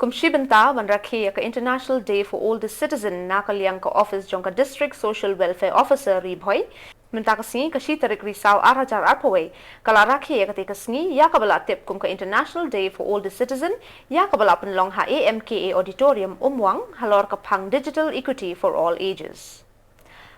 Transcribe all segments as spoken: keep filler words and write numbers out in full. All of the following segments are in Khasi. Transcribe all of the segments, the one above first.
Kum shi bynta ban rakhe ïa ka International Day for Older Citizen na ka liang ka office jong ka District Social Welfare Officer Ri Bhoi, mynta ka sngi ka shi tarik Risaw ar hajar arphew wei, ka la rakhe ïa katei ka sngi ïa kaba la tip kum ka International Day for Older Citizen, ïa kaba la pynlong ha A M K A Auditorium Umwang halor ka phang Digital Equity for All Ages.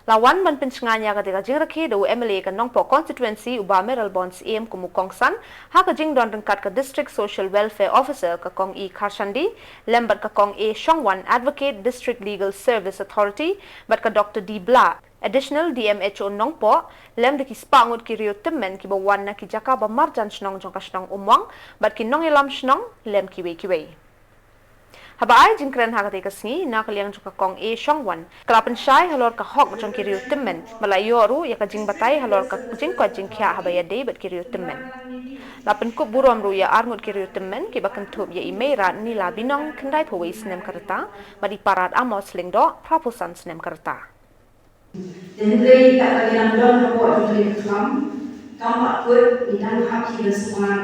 La wan ban pynshngaiñ ïa katei ka jingrakhe da u M L A ka Nongpoh Constituency u Bah Mayralborn Syiem kum u kongsan, ha ka jingdon ryngkat ka District Social Welfare Officer ka Kong E Kharshandi, lem bad ka Kong A Shongwan, Advocate, District Legal Service Authority, bad ka Doctor D Blah, Additional D M H O Nongpoh, lem da ki spah ngut ki riew tymmen kiba wan na ki jaka ba marjan shnong jong ka shnong Umwang, bad ki nongïalam shnong, lem kiwei kiwei. Haba ai jingkren ha katei ka sngi na ka liang jong ka Kong A Shongwan, ka la pynshai halor ka hok jong ki riew tymmen, bad la ïoh ruh ïa ka jingbatai halor ka jingkoit jingkhiah haba ïadei bad ki riew tymmen. La pynkup burom ruh ïa arngut ki riew tymmen kiba kynthup ïa i Meira Nila Binong, khyndaiphew wei snem ka rta, bad i Parat Amos Lyngdoh, phraphew san snem ka rta. Te hynrei katba ngi dang don hapoh jong kane ka khlam, kam lah kut ngi dang hap hi ban sumar,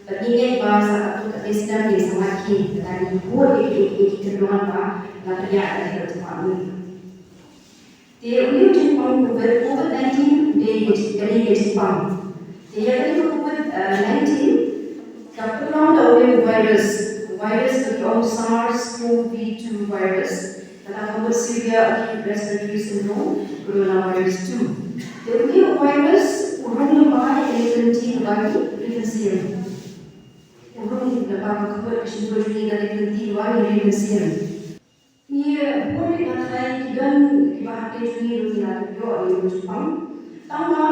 bad ngi ngeit ba sa katto katne snem ngin sa mad hi, lada ngi bud ïa ki, ïa ki kyndon ba la pynïaid da ka department. Te une u jingpang COVID, COVID nineteen, dei ka jing, ka dei ka jingpang. Te ïa kane ka COVID nineteen, ka pynlong da une u virus, u virus ba ki ong SARS-CoV two virus, kata ka mut Severe Acute Respiratory Syndrome Coronavirus two. Te une u virus u rung lypa ïa kane ka lynti kaba ngi ri mynsiem. U rung lypa, ka khubit ka shyntur jong ngi da kane ka lynti kaba ngi ri mynsiem. Ngi bun ki kynthei ki don kiba hapdeng jong ngi ruh ngi la ïoh ïa u jingpang. Tangba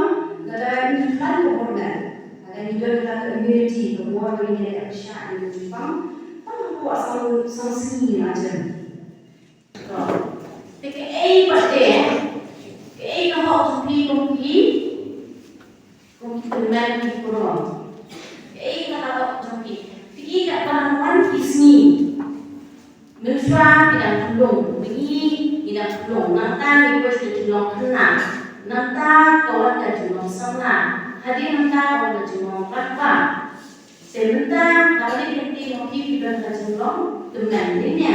lada ngi khlaiñ ka bor met, lada ngi don kata ka immunity, ka bor ba ngin ïaleh pyrshah ïa u jingpang, tang hapoh san, san sngi ngi la jem. Te kaei pat de, kaei ka hok jong phi kum ki, kum ki tymmen ki burom? Kaei ka hok jong phi? Phi i katba nang wan ki sngi. Mynshuwa ngi dang pynlong, mynne ngi dang pynlong, nangta ngi poi sha ka jinglong khynnah, nangta ka wan ka jinglong samla, hadien nangta ka wan ka jinglong rangbah. Te mynta ha kane ka lynti ma phi phi don ka jinglong tymmen, ne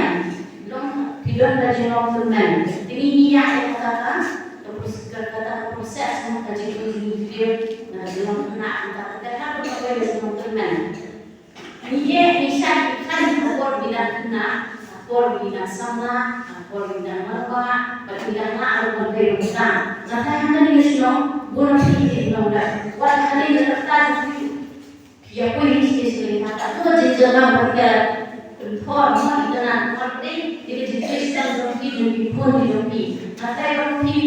long phi don ka jinglong tymmen. Te ngi ïa ïa kata ka, ka pros-, ka, kata ka process mo, ka jingim jingim na ka jinglong khynnah, kata ka, kata ka poi ka jinglong tymmen. Ngi ïa, ngi shait, ngi khlaiñ ha por ngi dang khynnah, ha por ngi dang samla, ha por ngi dang rangbah, bad ngi dang lah ruh ban peit ruh. Nga tharai ha kane ka shnong bun na phi ki nongdait. Wat ha kane ka rta jong phi, ïa poi hi shisha shisha, ka to jingïalam bad ka pynthor mo, internet mo, dei ka jingpynshitom jong phi, jong ki khun jong phi. Nga tharai ba phi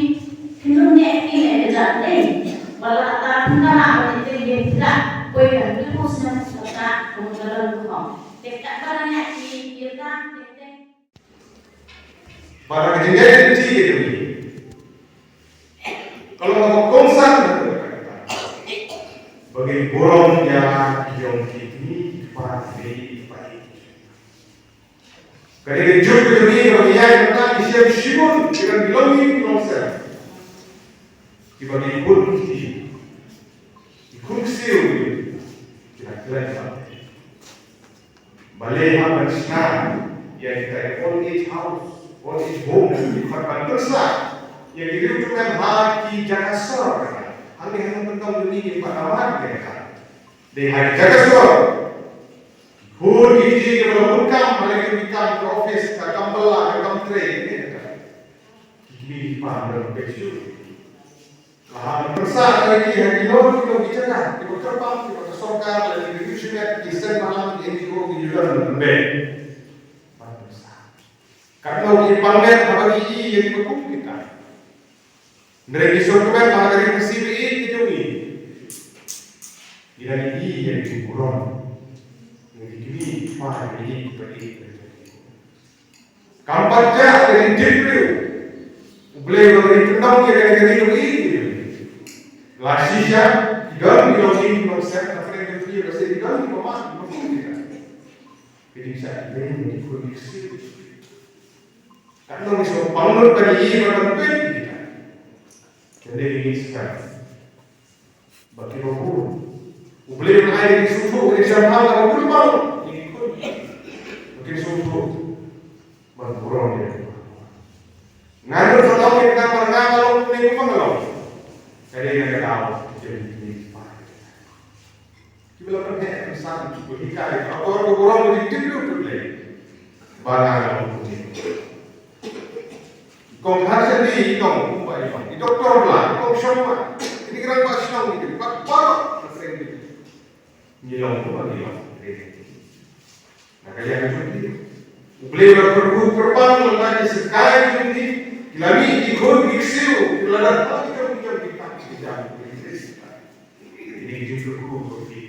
Phi nym neh phi neh ka jait lei. Wat la ka pynda la ka neh te ïa phi la poi ka hynriew snem ka ka ka ka don ka hok. Te katba la neh phi ïa ka te te. Ba la ka jingeh te ti ke tu. Ka long ka kongsan. Ba ngi burom ïa ki ïong ki kmie ki kpa ki mei ki kpa. Ka dei ka juk ka jong ngi kaba ngi ïaid mynta, ngi shem shibun kiba ngi long ïing long sem. Kiba ngi bun kti. Ki khun ksiew ki la klet bha. Balei hap ban shna ïa kita ki old age house, old age home, ki khot ban pynsa ïa ki riew tymmen ha ki jaka sor. Hangne ha Nongkyndong jong ngi ki pat awad ïa ka. Dei ha ki jaka sor. Khun ki kti kiba la bun kam ha la ki kam ka office, ka kam bylla, ka kam trei, ne ka. Ki kmie ki kpa ki la bun kam shuh. La hap ban pyrsad ïa ki ha ki lor ki lor ki jaka kiba kyrpang kiba ka sorkar lane ki riewshimet, ki seng bhalang, ki N G O ki ju don ban pynbeit. Ban pyrsad. Katno ki pang met haba ngi ïohi ïa kiba kum kita. Hynrei ngi sngewthuh ba ha ka ri Khasi ba ïeit ka jong ngi, ngi dang ïohi ïa ki burom. Ngi ïohi ba ïeit ka jong ngi. Kam pat jah ka ri Diengphna. U Blei u la ri kyndong ïa ka ri ka ri ka ri. La shisha ki don ki long ïing long sem, ka pyrthei ka pyrthei ka se ki don ki ba mat ki ba kum kita. Ki ding sa ki dei ki khun ki ksiew. Katno ngi sngewbang lut ban ïohi ban peit kita. Kane ngi sngewbang. Ba ki ba bun. U Blei un ai ïa ki sngewthuh, ïa ki sngewbha, ïa ki khun. Ba ki Sngewthuh ban burom ïa u. Nga nud ban long ïa ka namar nga nga long kumne kumba nga long. Ka dei na ka daw jong kine ki paid. Kiba la pynheh pynsan, kiba hikai, ka akor ka burom ka jingtip ïa U Blei. Ba nga nga long kumne. Kong Kharshah Ri i long kumba i long. I Doktor Bla, i Kong Shongma, i Rangbah Shnong, i Dkhar baroh na seng. Ngi long kumba ngi long. Na ka liang jong ngi, U Blei u la pyrkhu pyrpang lyngba ki sikai jong ngi, ki la mih ki khun ki ksiew, ki la dap ki jong ki jong ki tak ki jam ki jam. Ini ki jingpyrkhu ki